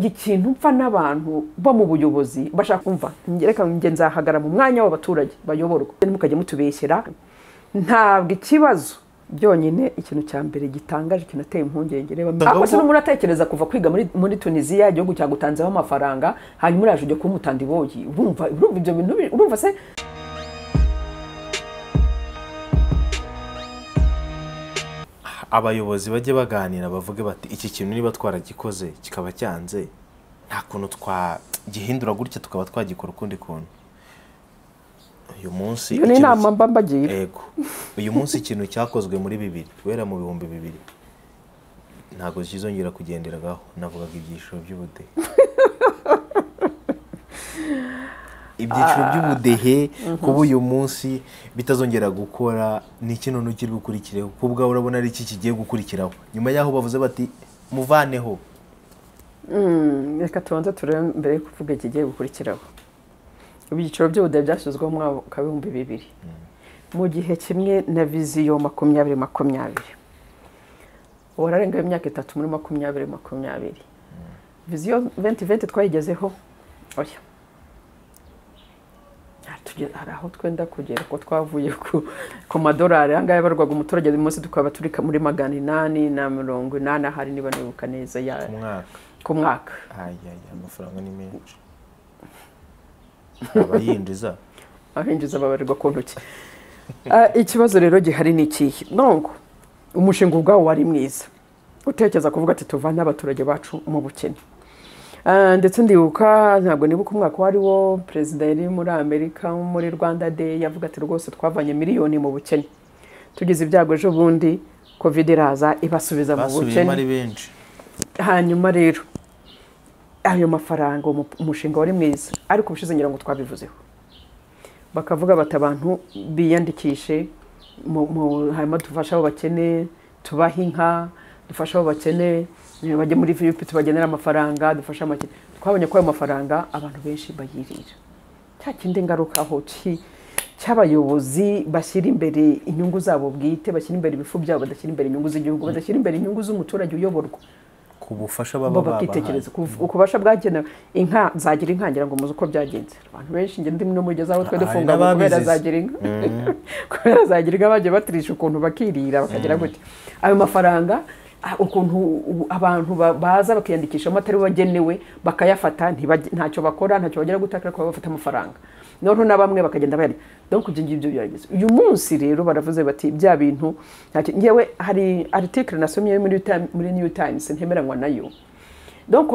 Ikintu mpfa n'abantu bo mu buyobozi bashaka kumva, reka njye nzahagara mu mwanya w'abaturage bayoborwa, mukajya mutubeshyera. Ntabwo ikibazo byonyine, ikintu cya mbere gitangaje kinateye impungenge, reba ako se n'umuntu atekereza kuva kwiga muri Tunisia, igihugu cyagutanzeho amafaranga, hanyuma uraje ujya kuba umutandiboyi. Urumva ibyo bintu, urumva se? Abayobozi bajye baganira bavuge bati iki kintu niba twaragikoze kikaba cyanze, nta kuntu twagihindura gutya tukaba twagikora ukundi kuntu. Uyu munsi iyo ni inama mba mbagira. Yego, uyu munsi ikintu cyakozwe muri 2000 guhera mu 2000 ntago kizongera kugenderagaho. Navugaga ibyiciro by'ubudehe. Ibyiciro by'ubudehe kuba uyu munsi bitazongera gukora ni kino nukiri gukurikireho, kubwa urabona ari iki kigiye gukurikiraho nyuma yaho bavuze bati muvaneho. Reka tubanze turebe mbere yo kuvuga ikigiye gukurikiraho. Ibyiciro by'ubudehe byashyizweho mu mwaka wa 2000 mu gihe kimwe na viziyo 2020. Wararenga imyaka 3 muri 2020. Viziyo 2020 twayigezeho oya. Hari aho twenda kugera ko twavuye ku madolari aya ngaya barwaga umuturage uyu munsi tukaba turi muri 880 ahari niba nibuka neza ya ku mwaka. Amafaranga ni menshi, abayinjiza ahinjiza babarirwa ku ntoki. Ikibazo rero gihari ni ikihe? Nongo umushinga ubwawo wari mwiza, utekereza kuvuga ati tuvane abaturage bacu mu bukene. Ndetse ndibuka, ntabwo nibuka umwaka wari wo perezida yari muri Amerika muri Rwanda Day yavuga ati rwose twavanye miliyoni mu bukene, tugize ibyago ejo bundi Covid iraza ibasubiza mu bukene. Hanyuma rero ayo mafaranga umushinga wari mwiza, ariko ubushize ngira ngo twabivuzeho, bakavuga bati abantu biyandikishe hanyuma dufashe abo bakene, tubahe inka, dufashe abo bakene bajye muri VUP tubagenera amafaranga, dufashe amakene. Twabonye ko ayo mafaranga abantu benshi bayirira. Cya kindi ngaruka aho cy'abayobozi bashyira imbere inyungu zabo bwite, bashyira imbere ibifu byabo, badashyira imbere inyungu z'igihugu, badashyira imbere inyungu z'umuturage uyoborwa. Ku bufasha baba bakitekereza ku bubasha bwagenewe inka zagira inka, ngira ngo muzi uko byagenze. Abantu benshi nge ndi no mugeze aho twe dufunga kubera zagira inka, kubera zagira inka bagiye batirisha ukuntu bakirira bakagira gutya. Ayo mafaranga ukuntu abantu baza bakiyandikishamo atari bagenewe bakayafata, ntacyo bakora, ntacyo bagera gutakara kuba bafata amafaranga, noneho na bamwe bakagenda bayarya. Donc ibyo ngibyo byarageze. Uyu munsi rero baravuze bati bya bintu. Ngewe hari article nasomye muri New Times ntemeranywa nayo. Donc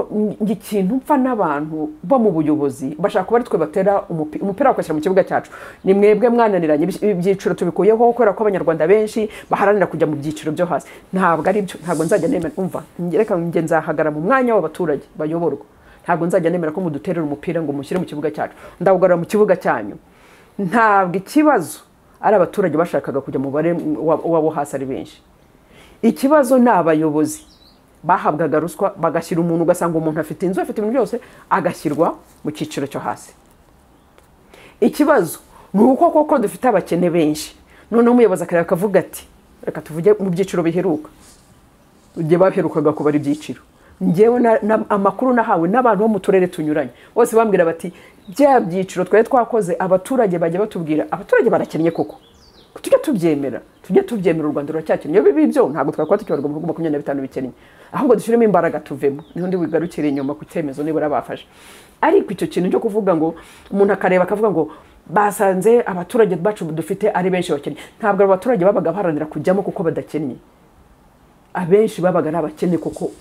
ikintu mpfa n'abantu bo mu buyobozi bashaka kuba ari twe batera umupira bakashyira mu kibuga cyacu, ni mwebwe mwananiranye, ibyiciro tubikuyeho kubera ko abanyarwanda benshi baharanira kujya mu byiciro byo hasi. Ntabwo ari byo, ntabwo nzajya nemera. Umva, reka njye nzahagara mu mwanya w'abaturage bayoborwa, ntabwo nzajya nemera ko muduterera umupira ngo mushyire mu kibuga cyacu, ndawugarura mu kibuga cyanyu. Ntabwo ikibazo ari abaturage bashakaga kujya mu mubare w'abo hasi ari benshi, ikibazo ni abayobozi bahabwaga ruswa bagashyira umuntu, ugasanga umuntu afite inzu, afite ibintu byose, agashyirwa mu cyiciro cyo hasi. Ikibazo ni uko koko dufite abakene benshi, noneho umuyobozi akareba akavuga ati reka tuvuge mu byiciro biheruka, igihe baherukaga kubara ibyiciro, ngewe amakuru nahawe n'abantu bo mu turere tunyuranye bose bambwira bati bya byiciro twari twakoze abaturage bajya batubwira, abaturage barakennye koko, tujye tubyemera, tujye tubyemera, u Rwanda ruracyakennye. Iyo bibi byo ntabwo twakora tukibarwa mu bihugu 25 bikennye, ahubwo dushyiremo imbaraga tuvemo. Niho ndi wigarukire inyuma ku cyemezo nibura bafashe. Ariko icyo kintu cyo kuvuga ngo umuntu akareba akavuga ngo basanze abaturage bacu dufite ari benshi bakennye, ntabwo abaturage babaga baharanira kujyamo kuko badakennye, abenshi babaga ari abakene kuko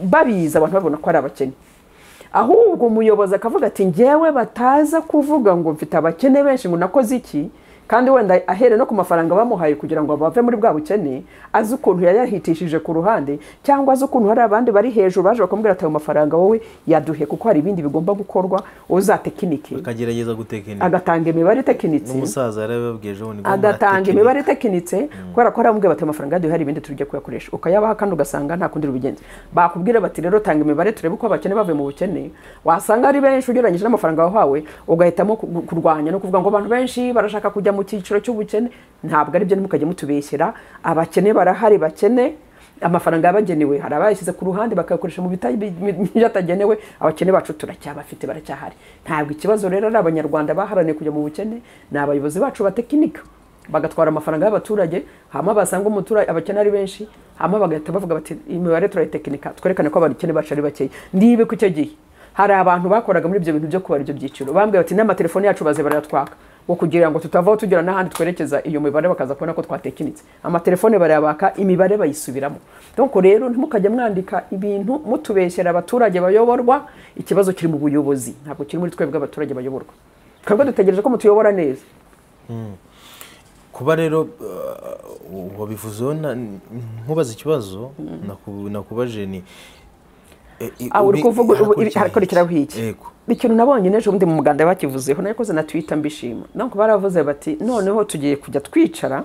babizi, abantu babona ko ari abakene. Ahubwo umuyobozi akavuga ati ngewe bataza kuvuga ngo mfite abakene benshi ngo nakoze iki, kandi wenda ahere no ku mafaranga bamuhaye kugira ngo bave muri bwa bukene, azi ukuntu yayahitishije ku ruhande, cyangwa azi ukuntu hari abandi bari hejuru baje bakamubwira ati ayo mafaranga wowe yaduhe kuko hari ibindi bigomba gukorwa, uzatekinike, akagerageza gutekinika, agatanga imibare itekinitse. N'umusaza yarababwiye ejo bundi ngo agatanga imibare itekinitse, kubera ko aramubwira bati amafaranga yaduhe hari ibindi tujya kuyakoresha, ukayabaha kandi ugasanga nta kundi rubigenza. Bakubwira bati rero tanga imibare turebe uko abakene bavuye mu bukene, wasanga ari benshi ugereranyije n'amafaranga wahawe, ugahitamo kurwanya no kuvuga ngo abantu benshi barashaka kujya mu cyiciro cy'ubukene. Ntabwo ari byo, ntimukajye mutubeshyera, abakene barahari bakene, Amafaranga yabagenewe hari abayashyize ku ruhande bakayakoresha mu bitagenewe. Abakene bacu turacyabafite, baracyahari. Ntabwo ikibazo rero ari abanyarwanda baharaniye kujya mu bukene, ni abayobozi bacu batekinika bagatwara amafaranga y'abaturage, hama basanga umuturage abakene ari benshi, hama bagahita bavuga bati imibare turayitekinika twerekane ko abakene bacu ari bakeya. Ndibe ku icyo gihe hari abantu bakoraga muri ibyo bintu byo kubara ibyo byiciro, bambwiye bati n'amatelefone yacu baze barayatwaka ngo kugira ngo tutavaho tugera n'ahandi twerekeza iyo mibare, bakaza kubona ko twatekinitse. Amatelefone barayabaka, imibare bayisubiramo. Donc rero ntimukajya mwandika ibintu mutubeshyera abaturage bayoborwa. Ikibazo kiri mu buyobozi, ntabwo kiri muri twebwe abaturage bayoborwa. Twebwe dutegereje ko mutuyobora neza. Kuba rero wabivuzeho nkubaza ikibazo nakubaje ni uri kuvuga harakurikiraho iki? Ikintu nabonye n'ejo bundi mu muganda bakivuzeho, nakoze na Twitter mbishima. Donc baravuze bati noneho tugiye kujya twicara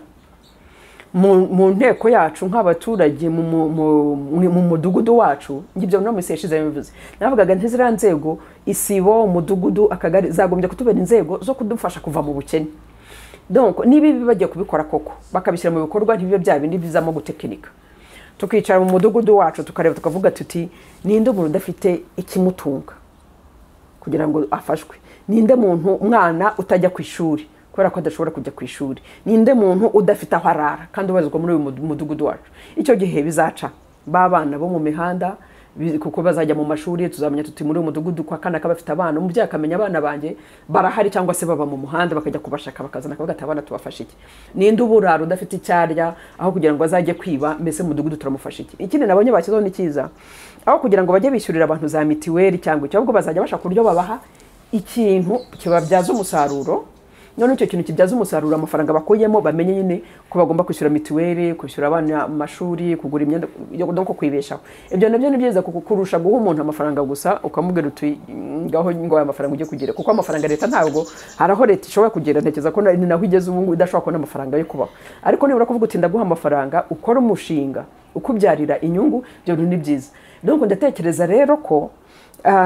mu nteko yacu nk'abaturage mu mudugudu wacu. Ngibyo no mu yashize bivuze, navugaga ntizira nzego isibo, umudugudu, akagari zagombye kutubera inzego zo kudufasha kuva mu bukene. Donc niba ibi bagiye kubikora koko bakabishyira mu bikorwa, ntibibe bya bindi bizamo gutekinika. Tukicara mu mudugudu wacu tukareba tukavuga tuti ninde umuntu udafite ikimutunga kugira ngo afashwe, ninde muntu umwana utajya ku ishuri kubera ko adashobora kujya ku ishuri, ninde muntu udafite aho arara kandi ubarizwa muri uyu mudugudu wacu. Icyo gihe bizaca ba bana bo mu mihanda kuko bazajya mu mashuri, tuzamenya tuti muri uyu mudugudu kwa kana kabafite abana, umubyeyi akamenya abana banjye barahari cyangwa se baba mu muhanda, bakajya kubashaka bakazana akavuga ati abana tubafashe iki, ninde uburara udafite icyarya aho kugira ngo azajye kwiba, mbese mu mudugudu turamufasha iki. Ikindi nabonye bashyizeho ni cyiza, aho kugira ngo bajye bishyurira abantu za mitiweli cyangwa icyo, ahubwo bazajya bashaka uburyo babaha ikintu kibabyaza umusaruro. None icyo kintu kibyaza umusaruro amafaranga bakuyemo, bamenye nyine ko bagomba kwishyura mitiweli, kwishyura abana amashuri, kugura imyenda no kwibeshaho. Ibyo nabyo ni byiza kuko kurusha guha umuntu amafaranga gusa ukamubwira uti ngaho ngo aya mafaranga ujye kugira, kuko amafaranga leta ntabwo hari aho leta ishobora kugera, ntekereza ko ni naho igeze ubu ngubu idashobora kubona amafaranga yo kubaho. Ariko nibura kuvuga uti ndaguha amafaranga ukora umushinga ukubyarira inyungu, ibyo bintu ni byiza. Donc ndatekereza rero ko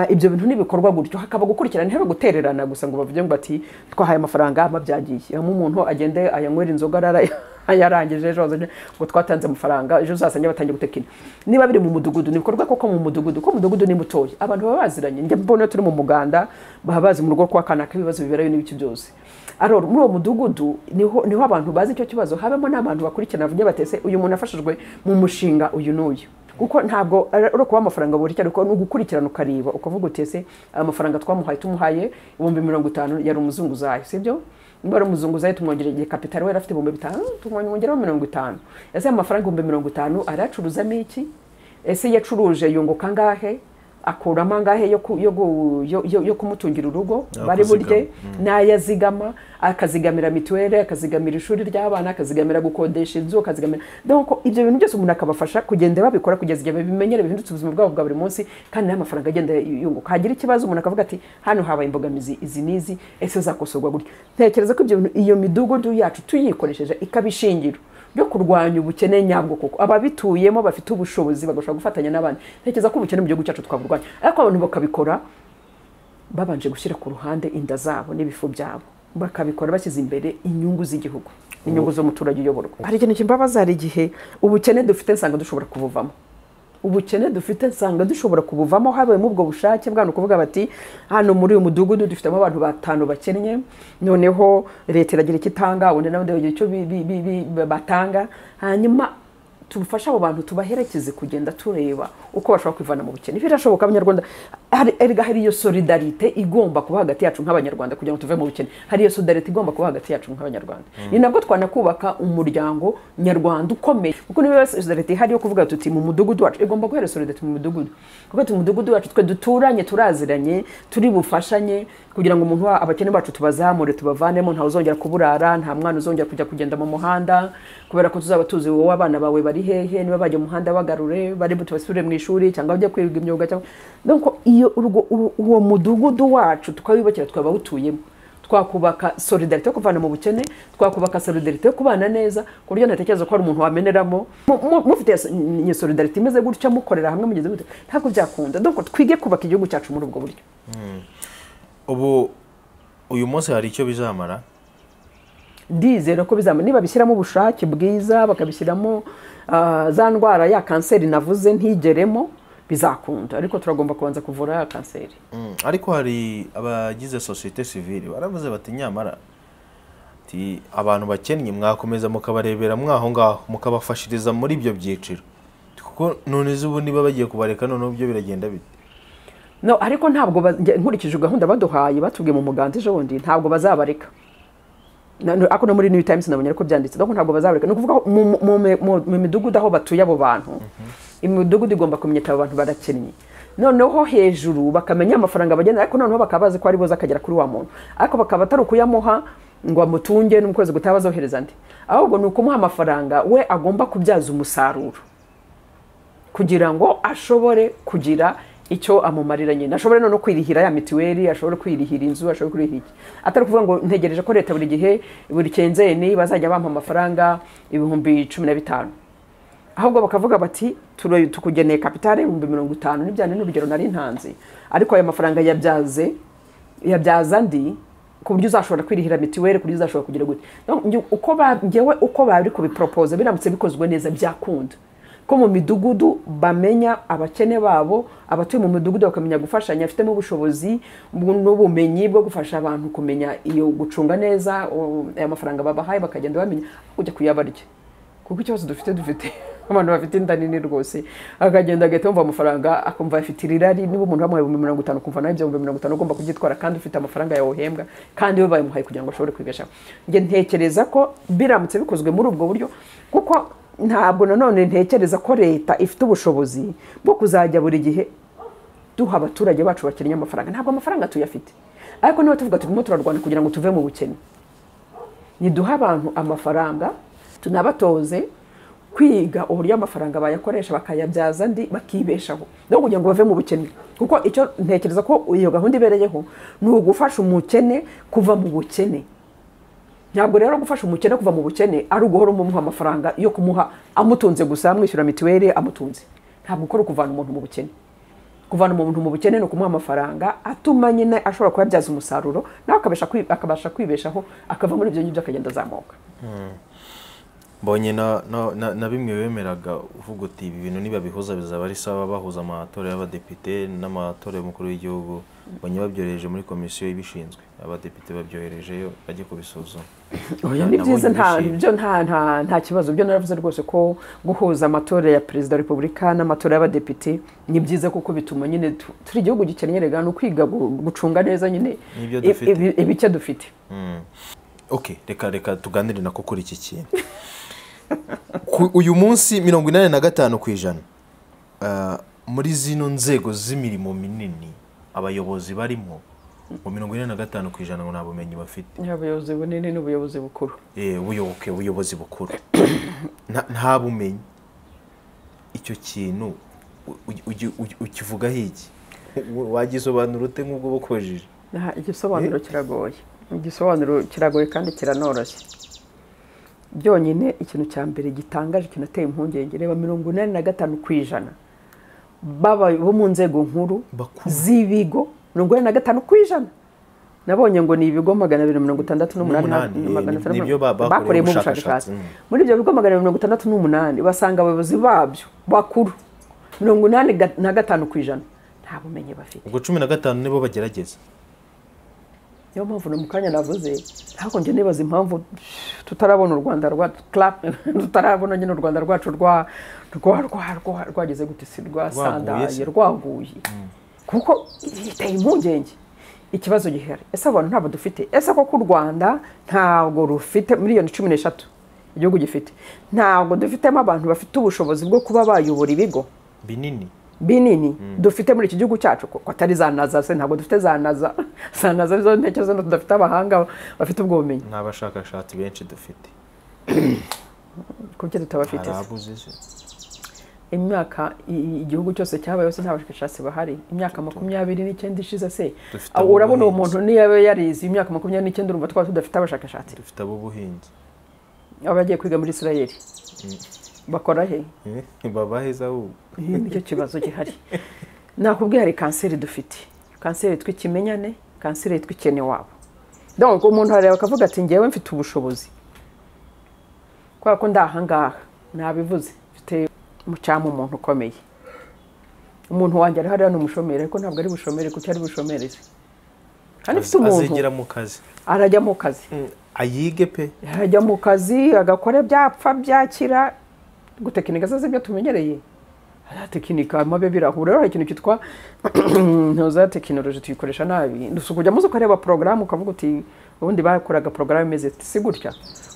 ibyo bintu nibikorwa gutyo hakaba gukurikirana, ntibe gutererana gusa ngo bavuge ngo ati twahaye amafaranga amabyagiye, hamwe umuntu agende ayanywera inzoga arara yarangije ejo ngo twatanze amafaranga, ejo uzasanga batangiye gutekina. Niba biri mu mudugudu nibikorwa koko mu mudugudu, ko mudugudu ni mutoya, abantu baba baziranye. Njye mbona turi mu muganda baba bazi mu rugo kwa kanaka ibibazo biberayo n'ibiki byose. Alors muri uwo mudugudu niho abantu bazi icyo kibazo, habemo n'abantu bakurikirana bavuge batese uyu muntu afashijwe mu mushinga uyu n'uyu. Kuko ntabwo ari kuba amafaranga buri cyane, no gukurikirana ukareba ukavuga uti ese amafaranga twamuhaye tumuhaye 50,000 yari umuzunguzayi, sibyo? Niba ari umuzunguzayi tumwongereye capital we afite 5,000 tumwongeraho 50. Ese amafaranga 50,000 aracuruzamo iki? Ese yacuruje yunguka angahe? Akuramo angahe yo kumutungira urugo bari burye? N'ayazigama, akazigamira mituweli, akazigamira ishuri ry'abana, akazigamira gukodesha inzu, akazigamira. Donc ibyo bintu byose umuntu akabafasha kugenda babikora kugeza igihe babimenyere, bihindutse ubuzima bwabo bwa buri munsi, kandi n'amafaranga agenda yunguka. Hagira ikibazo umuntu akavuga ati hano habaye imbogamizi izi n'izi, ese zakosorwa gutya. Ntekereza ko ibyo bintu iyo midugudu yacu tuyikoresheje ikaba ishingiro byo kurwanya ubukene nyabwo, koko ababituyemo bafite ubushobozi bagashobora gufatanya n'abandi. Ntekereza ko ubukene mu gihugu cyacu twaburwanya, ariko abantu bakabikora babanje gushyira ku ruhande inda zabo n'ibifu byabo, bakabikora bashyize imbere inyungu z'igihugu, inyungu z'umuturage uyoborwa. Hari ikintu kimbabaza, hari igihe ubukene dufite nsanga dushobora kubuvamo. Ubukene dufite nsanga dushobora kubuvamo habayemo ubwo bushake bwana kuvuga bati hano muri uyu mudugudu dufitemo abantu batanu bakennye, noneho leta iragira icyo itanga, ubundi nabo bagira icyo batanga, hanyuma tubafasha abo bantu tubaherekeze kugenda tureba uko bashobora kwivana mu bukene. Birashoboka abanyarwanda, erega hari iyo solidarite igomba kuba hagati yacu nk'abanyarwanda kugira ngo tuve mu bukene. Hari iyo solidarite igomba kuba hagati yacu nk'abanyarwanda. Ni nabwo twanakubaka umuryango nyarwanda ukomeye, kuko niba solidarite ihari yo kuvuga tuti mu mudugudu wacu igomba guhera solidarite mu mudugudu, kuko mu mudugudu wacu twe duturanye, turaziranye, turi bufashanye kugira ngo umuntu abakene bacu tubazamure tubavanemo, nta uzongera kuburara, nta mwana uzongera kujya kugenda mu muhanda kubera ko tuzaba tuzi wowe abana bawe bari hehe, niba bajya mu muhanda bagarure, bari butubasubire mu ishuri cyangwa bajya kwiga imyuga cyangwa. Donc iyo uwo mudugudu wacu tukawubakira twabawutuyemo, twakubaka solidarite yo kuvana mu bukene, twakubaka solidarite yo kubana neza, ku buryo ntatekereza ko hari umuntu wameneramo. Mufite solidarite imeze gutya, mukorera hamwe mugeze gute, ntabwo byakunda. Donc twige kubaka igihugu cyacu muri ubwo buryo. Ubu uyu munsi hari icyo bizamara? Ndizera ko bizaba niba bishyiramo ubushake bwiza, bakabishyiramo za ndwara ya kanseri navuze ntigeremo, bizakunda. Ariko turagomba kubanza kuvura ya kanseri. Ariko hari abagize société civile baravuze bati nyamara ati abantu bakennye mwakomeza mukabarebera mwaho ngaho, mukabafashiriza muri ibyo byiciro, kuko none ubu niba bagiye kubareka noneho byo biragenda bite? No, ariko ntabwo nkurikije gahunda baduhaye, batubwiye mu muganda ejo bundi, ntabwo bazabareka. Ako no muri New Times nabonye ariko byanditse, donc ntabwo bazabareka. Ni ukuvuga mu midugudu aho batuye abo bantu, imidugudu igomba kumenya abo bantu barakennye, noneho hejuru bakamenya amafaranga bagenda, ariko noneho bakaba bazi ko ari boza akagera kuri wa muntu, ariko bakaba atari ukuyamuha ngo amutunge n'umukozi gutaha bazohereza andi, ahubwo ni ukumuha amafaranga we agomba kubyaza umusaruro kugira ngo ashobore kugira icyo amumarira nyine, ashobore no kwirihira ya mituweli, ashobore kwirihira inzu, ashobore kwirihira iki. Atari kuvuga ngo ntegereje ko leta buri gihe buri kenzeni bazajya bampa amafaranga 15,000, ahubwo bakavuga bati tukugeneye kapitale 50,000, n'ibyane n'urugero nari ntanze, ariko aya mafaranga yabyaza andi ku buryo uzashobora kwirihira mituweli, ku buryo uzashobora kugira gute. Uko ngewe uko bari kubipropose biramutse bikozwe neza byakunda ko mu midugudu bamenya abakene babo, abatuye mu midugudu bakamenya gufashanya, afitemo ubushobozi n'ubumenyi bwo gufasha abantu kumenya iyo gucunga neza aya mafaranga babahaye, bakagenda bamenya kujya kuyabarya. Kuko ikibazo dufite abantu bafite inda nini rwose, akagenda agahita yumva amafaranga akumva afite irari. Niba umuntu bamuhaye 50,000 ukumva nawe ibyo 50,000 ugomba kubyitwara, kandi ufite amafaranga yawe uhembwa, kandi we bayimuhaye kugira ngo ashobore kwibeshaho. Njye ntekereza ko biramutse bikozwe muri ubwo buryo, kuko ntabwo nanone ntekereza ko leta ifite ubushobozi bwo kuzajya buri gihe duha abaturage bacu bakennye amafaranga. Ntabwo amafaranga tuyafite, ariko niba tuvuga turimo turarwana kugira ngo tuve mu bukene, niduha abantu amafaranga tunabatoze kwiga uburyo amafaranga bayakoresha bakayabyaza andi bakibeshaho, no kugira ngo bave mu bukene. Kuko icyo ntekereza ko iyo gahunda ibereyeho ni ugufasha umukene kuva mu bukene. Ntabwo rero gufasha umukene kuva mu bukene ari uguhora umuha amafaranga yo kumuha amutunze gusa, amwishyura mituweli amutunze. Ntabwo ukora kuvana umuntu mu bukene. Kuvana umuntu mu bukene ni ukumuha amafaranga atuma nyine ashobora kuyabyaza umusaruro, nawe akabasha kwibeshaho, akava muri ibyo ngibyo akagenda azamuka. Mbonye na bimwe bemeraga uvuga uti ibi bintu nibabihuza bizaba ari sawa, bahuza amatora y'abadepite n'amatora y'umukuru w'igihugu. Mbonye babyohereje muri komisiyo ibishinzwe, abadepite babyoherejeyo bajye kubisuzuma. Oya, ni byiza, nta kibazo. Byo naravuze rwose ko guhuza amatora ya perezida wa repubulika n'amatora y'abadepite ni byiza, kuko bituma nyine turi igihugu gikennye, rega ni ukwiga gucunga neza nyine ibice dufite. Okay, reka tuganire nako kuri iki kintu. Uyu munsi 85% muri zino nzego z'imirimo minini abayobozi barimo, ngo 85% ngo nta bumenyi bafite. Abayobozi bunini n'ubuyobozi bukuru. Ubuyobozi bukuru nta bumenyi. Icyo kintu ukivugaho iki? Wagisobanura ute nk'ubwo bukojije? Igisobanuro kiragoye. Igisobanuro kiragoye kandi kiranoroshye. Byonyine ikintu cya mbere gitangaje kinateye impungenge, reba 85% baba bo mu nzego nkuru z'ibigo, 85%. Nabonye ngo ni ibigo 268 nibyo bakoreye mu bushakashatsi. Muri ibyo bigo 268 basanga abayobozi babyo bakuru 85% nta bumenyi bafite. Ubwo 15 nibo bagerageza. Niyo mpamvu no mukanya navuze, ntabwo nje nibaza impamvu tutarabona u Rwanda rwa clap, tutarabona nyine u Rwanda rwacu rwa rwa rwa rwageze gute, si rwasandaye rwaguye, kuko iteye impungenge. Ikibazo gihari, ese abantu ntabwo dufite, ese koko u Rwanda ntabwo rufite miliyoni 13 igihugu gifite, ntabwo dufitemo abantu bafite ubushobozi bwo kuba bayobora ibigo binini binini dufite muri iki gihugu cyacu, ko atari za naza se, ntabwo dufite za naza, za naza zo ntekerezo tudafite abahanga bafite ubwo bumenyi, n'abashakashatsi benshi dufite, kuki tutabafite? Imyaka igihugu cyose cyabaye yose nta bashakashatsi bahari, imyaka 29 ishize se urabona uwo muntu niyo yarize imyaka 29, urumva twaba tudafite abashakashatsi. Dufite abo buhinzi, abagiye kwiga muri Israel bakora he? Babaheza ubu. Nicyo kibazo gihari. Nakubwiye hari kanseri dufite, kanseri tw'ikimenyane, kanseri tw'ikene wabo. Donc umuntu areba akavuga ati ngewe mfite ubushobozi Kubera ko ndahangaha nabivuze, mfite mucama umuntu ukomeye. Umuntu wanjye ari hariya ni umushomeri, ariko ntabwo ari bushomeri kuko ari bushomeri. Kandi mfite umuntu azegera mu kazi, arajya mu kazi, ayige pe, arajya mu kazi agakora byapfa byakira. Gutekinika se ibyo tumenyereye, tekinika mabe birahura. Rero ikintu cyitwa ntoza tekinoloji tuyikoresha nabi. Kujya muzo ukareba porogaramu ukavuga uti ubundi bakoraga porogaramu imeze si gutya,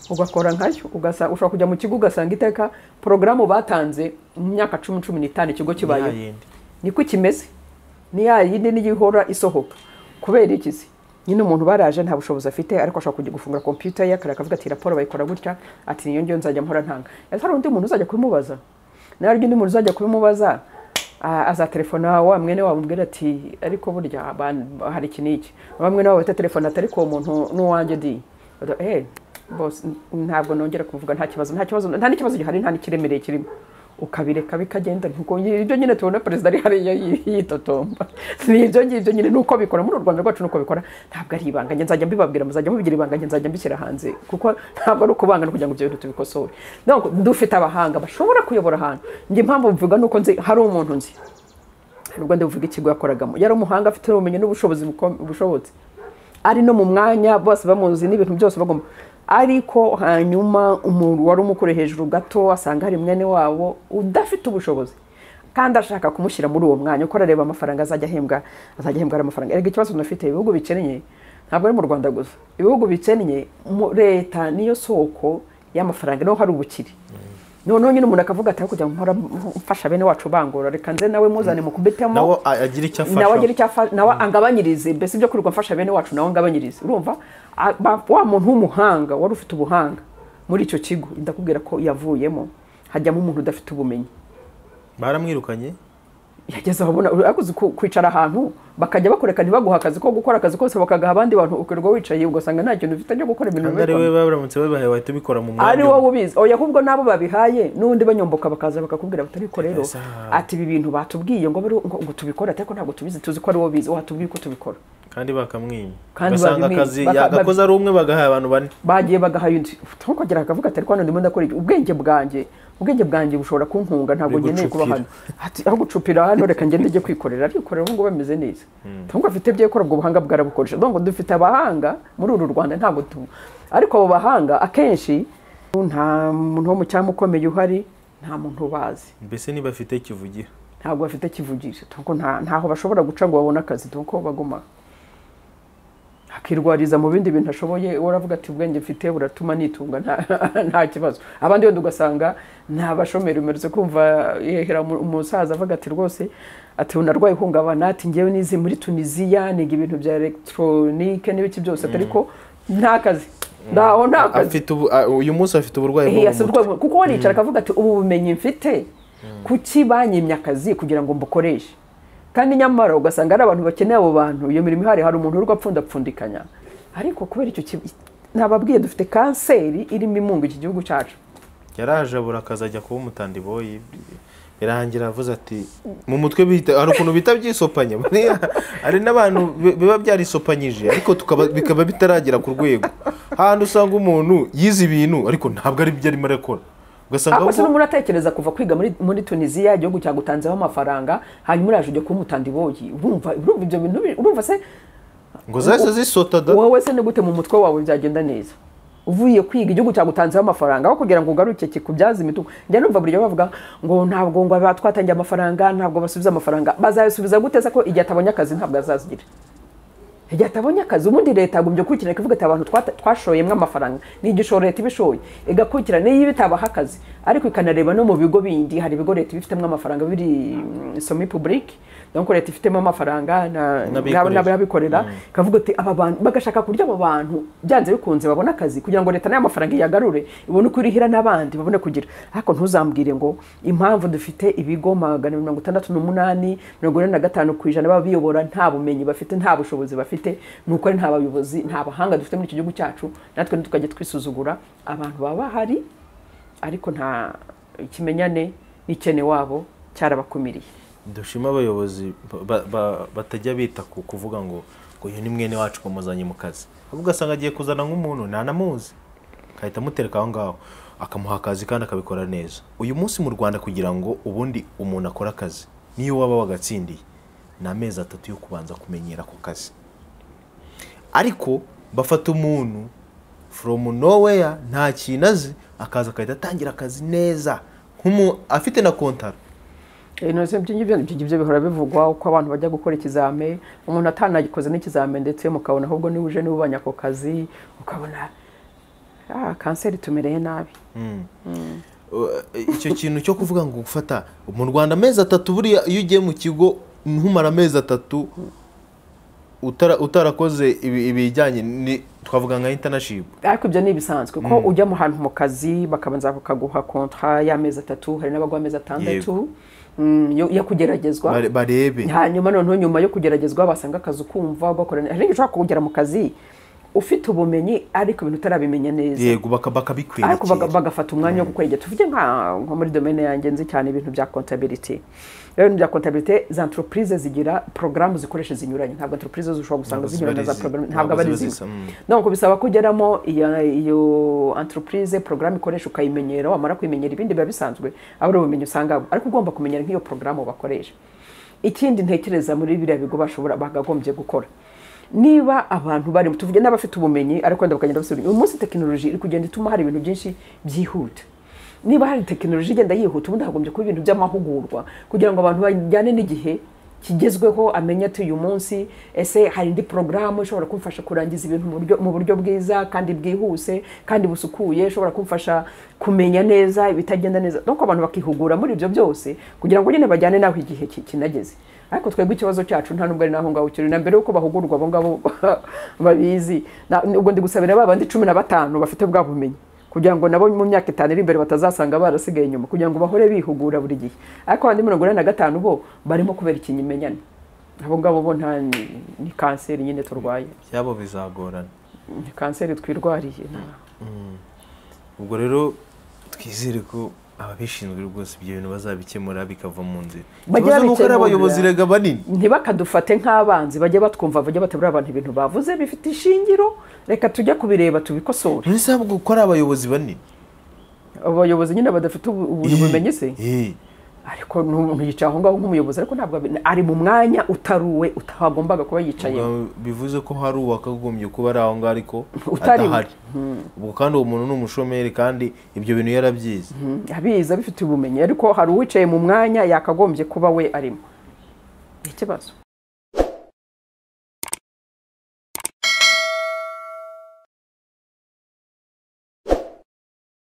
ugakora nkayo, ushobora kujya mu kigo ugasanga iteka porogaramu batanze mu myaka 10, 15 ikigo kibaye niko kimeze, ni ya yindi n'igihora isohoka. Kubera iki se? Nyine umuntu baraje nta bushobozi afite, ariko ashobora kujya gufungura computer ye akavuga ati raporo bayikora gutya, ati niyo ngiyo nzajya mpora ntanga. Ese hari undi muntu uzajya kubimubaza? Nawe undi muntu uzajya kubimubaza azatelefona wa mwene wabo umubwira ati ariko burya hari iki n'iki. Wa mwene wabo telefona ati ariko uwo muntu n'uwanjye di. Boss ntabwo nongera kuvuga, nta kibazo, nta kibazo, nta n'ikibazo gihari, nta n'ikiremereye kirimo. Ukabireka bikagenda. Nkuko ibyo nyine tubona perezida ari hariya yitotomba, ni ibyo ngibyo nyine nuko bikora muri Rwanda rwacu, nuko bikora. Ntabwo ari ibanga, njye nzajya mbibabwira, muzajya mubigira ibanga, njye nzajya mbishyira hanze, kuko ntabwo ari ukubanga no kugira ngo ibyo bintu tubikosore. Donc dufite abahanga bashobora kuyobora ahantu. Njye impamvu mvuga nuko nzi hari umuntu nzi, nubwo ndavuga ikigo yakoragamo, yari umuhanga afite ubumenyi n'ubushobozi bushobotse, ari no mu mwanya bose bamuzi n'ibintu byose bagomba. Ariko hanyuma umuntu wari umukure hejuru gato asanga hari mwene wabo udafite ubushobozi kandi ashaka kumushyira muri uwo mwanya, uko arareba amafaranga azajya ahembwa, azajya ahembwa amafaranga. Erega ikibazo nafite, ibihugu bikennye ntabwo ari mu Rwanda gusa, ibihugu bikennye leta niyo soko y'amafaranga, niho hari ubukire. Noneho nyine umuntu akavuga ati kugira ngo mpora mfasha bene wacu bangora, reka nze nawe muzane mukubitemo, nawe agira icyo afasha, nawe agira icyo afasha, nawe angabanyirize, mbese ibyo kurirwa mfasha bene wacu nawe angabanyirize. Urumva wa muntu w'umuhanga wari ufite ubuhanga muri icyo kigo, ndakubwira ko yavuyemo hajyamo umuntu udafite ubumenyi. Baramwirukanye, yageze aho abona akuze kwicara ahantu bakajya bakureka ntibaguha akazi ko gukora akazi kose, bakagaha abandi bantu, ukirirwa wicaye ugasanga nta kintu ufite cyo gukora ibintu bibi. Ari we baramutse babahaye wahita ubikora mu mwanya ari wowe ubizi. Oya, ahubwo nabo babihaye n'undi banyomboka bakaza bakakubwira batari ko rero ati ibi bintu batubwiye ngo ngo tubikora, ariko ntabwo tubizi, tuzi ko ari wowe ubizi, watubwiye ko tubikora. Kandi bakamwima, basanga akazi yagakoze ari umwe bagahaye abantu bane, bagiye bagahaye undi. Tukongera akavuga ati ariko hano ndimo ndakora ubwenge bwanjye, ubwenge bwanjye bushobora kunkunga, ntabwo ngeneye kuba hano. Ati aho gucupira hano reka ngende njye kwikorera, arikorera ubu ngo bameze neza. Ntabwo afite byo gukora, ubwo buhanga bwarabukoresha. Donc dufite abahanga muri uru Rwanda, ntabwo tu, ariko abo bahanga akenshi nta muntu wo mu cyama ukomeye uhari, nta muntu ubazi. Mbese niba afite kivugira, ntabwo bafite kivugira, donc ntaho bashobora guca ngo babone akazi, donc baguma akirwariza mu bindi bintu ashoboye. Uravuga ati ubwenge mfite buratuma nitunga nta kibazo. Abandi wenda ugasanga nta bashomeri. Umerutse kumva yehera umusaza avuga ati rwose ati unarwaye ihungabana, ati ngewe nize muri Tunisia niga ibintu bya electronique n'ibiki byose, ariko nta kazi, ndaho nta kazi afite. Uyu munsi afite uburwayi bwo mu mutwe, kuko waricara akavuga ati ubu bumenyi mfite kuki banyimye akazi kugira ngo mbukoreshe. Kandi nyamara ugasanga ari abantu bakeneye abo bantu, iyo mirimo ihari, hari umuntu urwa apfundapfundikanya. Ariko kubera icyo nababwiye, dufite kanseri irimo imunga iki gihugu cyacu. Yaraje abura akazajya kuba umutandiboyi, birangira avuze ati mu mutwe bita hari ukuntu bita byisopanya, hari n'abantu biba byarisopanyije ariko bikaba bitaragera ku rwego handi usanga umuntu yize ibintu ariko ntabwo ari byo arimo arakora. Ako se n'umuntu atekereza kuva kwiga muri Tunisia, igihugu cyagutanzeho amafaranga, hanyuma uraje ujya kuba umutandiboyi. Urumva ibyo bintu, urumva se ngo zahise zisota da? Wowe se ni gute mu mutwe wawe byagenda neza? Uvuye kwiga igihugu cyagutanzeho amafaranga, aho kugira ngo ugaruke kikubyaze imitungo. Njya numva buri gihe bavuga ngo ntabwo ngo abatwatangiye amafaranga ntabwo basubiza amafaranga. Bazayasubiza gute se ko igihe atabonye akazi ntabwo azazigira? Igihe atabonye akazi ubundi leta yagombye gukurikirana ikavuga ati abantu twashoyemwe amafaranga, ni igishoro leta ibishoye, igakurikirana niyo bitabaha akazi, ariko ikanareba no mu bigo bindi. Hari ibigo leta ibifitemo amafaranga biri somi public, donc leta ifitemo amafaranga n'abikorera, ikavuga ati aba bantu bagashaka kurya abo bantu byanze bikunze babona akazi kugira ngo leta nayo amafaranga iyagarure, ibone uko irihira n'abandi babone kugira. Ariko ntuzambwire ngo impamvu dufite ibigo 268 45% b'abiyobora nta bumenyi bafite, nta bushobozi bafite, nuko ari nta bayobozi, nta bahanga dufite muri iki gihugu cyacu. Natwe ntitukajye twisuzugura, abantu baba bahari ariko nta ikimenyane n'ikene wabo cyarabakumiriye. Dushima abayobozi batajya bita ku kuvuga ngo uyu ni mwene wacu kumuzanye mu kazi, ahubwo ugasanga agiye kuzana nk'umuntu ntanamuzi akahita amutereka aho ngaho. Akamuha akazi kandi akabikora neza. Uyu munsi mu Rwanda kugira ngo ubundi umuntu akore akazi, niyo waba wagatsindiye, ni amezi 3 yo kubanza kumenyera ako kazi. Ariko bafata umuntu from nowhere, nta kintu azi, akaza agahita atangira akazi neza afite na kontara. Ibyo ngibyo bihora bivugwa uko abantu bajya gukora ikizame, umuntu atanagikoze n'ikizame, ndetse mukabona ahubwo niba uje niba ubanye ako kazi, ukabona kanseri tumereye nabi. Icyo kintu cyo kuvuga ngo gufata mu Rwanda amezi 3, buriya iyo ugiye mu kigo ntumara amezi 3 utarakoze ibijyanye twavuga nka internship. Ariko ibyo ni ibisanzwe ko ujya mu hantu mu kazi bakabanza bakaguha contrat y'amezi 3, hari n'abagwa amezi 6 yo kugeragezwa, barebe. Hanyuma noneho nyuma yo kugeragezwa basanga akazi ukumva ugakora. Hari n'igihe ushobora kugera mu kazi ufite ubumenyi ariko ibintu utarabimenya neza. Yego, bakabikwerekera. Ariko bagafata umwanya wo gukora. Tuvuge nka muri domaine yanjye nzi cyane ibintu bya comptabilité. Rero ibintu bya comptabilité, za entreprise zigira programme zikoresha zinyuranye. Ntabwo entreprise zishobora gusanga zinyuranye za programme, ntabwo aba ari zimwe. Donc bisaba kugeramo iyo entreprise programme ikoresha ukayimenyera, wamara kuyimenyera ibindi biba bisanzwe, aba ari ubumenyi usanga, ariko ugomba kumenyera nk'iyo programme bakoresha. Ikindi ntekereza muri biriya bigo bashobora bagagombye gukora, niba abantu bari tuvuge n'abafite ubumenyi ariko wenda bakagenda basubira. Uyu munsi tekinoloji iri kugenda ituma hari ibintu byinshi byihuta. Niba hari tekinoloji igenda yihuta, ubundi hagombye kuba ibintu by'amahugurwa kugira ngo abantu bajyane n'igihe kigezweho, amenye ati uyu munsi ese hari indi porogaramu ishobora kumfasha kurangiza ibintu mu buryo bwiza kandi bwihuse kandi busukuye, ishobora kumfasha kumenya neza ibitagenda neza. Donc abantu bakihugura muri ibyo byose kugira ngo nyine bajyane naho igihe kinageze. Ariko twebwe ikibazo cyacu nta nubwo ari naho ngaho kiri, na mbere yuko bahugurwa abo ngabo babizi. Ubwo ndi gusabira ba bandi 15 bafite bwa bumenyi kugira ngo nabo mu myaka 5 iri imbere batazasanga barasigaye inyuma, kugira ngo bahore bihugura buri gihe. Ariko abandi 45 bo barimo kubera ikinyimenyane. Abo ngabo bo nta ni kanseri nyine turwaye. Byabo bizagorana. Ni kanseri twirwariye. Ubwo rero twizere ko ababishinzwe rwose ibyo bintu bazabikemura bikava mu nzira. Ikibazo nuko ari abayobozi rega banini ntibakadufate nk'abanzi, bajye batwumva, bajye batabura abantu ibintu bavuze bifite ishingiro, reka tujye kubireba tubikosore. None ahubwo ko ari abayobozi banini, abayobozi nyine badafite ubumenyi se, ariko ntiyica aho ngaho nk'umuyobozi, ariko ntabwo ari mu mwanya utaruwe utagombaga kuba yicaye. Bivuze ko hari uwakagombye kuba ari aho ngaho ariko atahari. Ubwo kandi uwo muntu ni umushomeri kandi ibyo bintu yarabyize, abizi, abifite ubumenyi, ariko hari uwicaye mu mwanya yakagombye kuba we arimo. Ikibazo.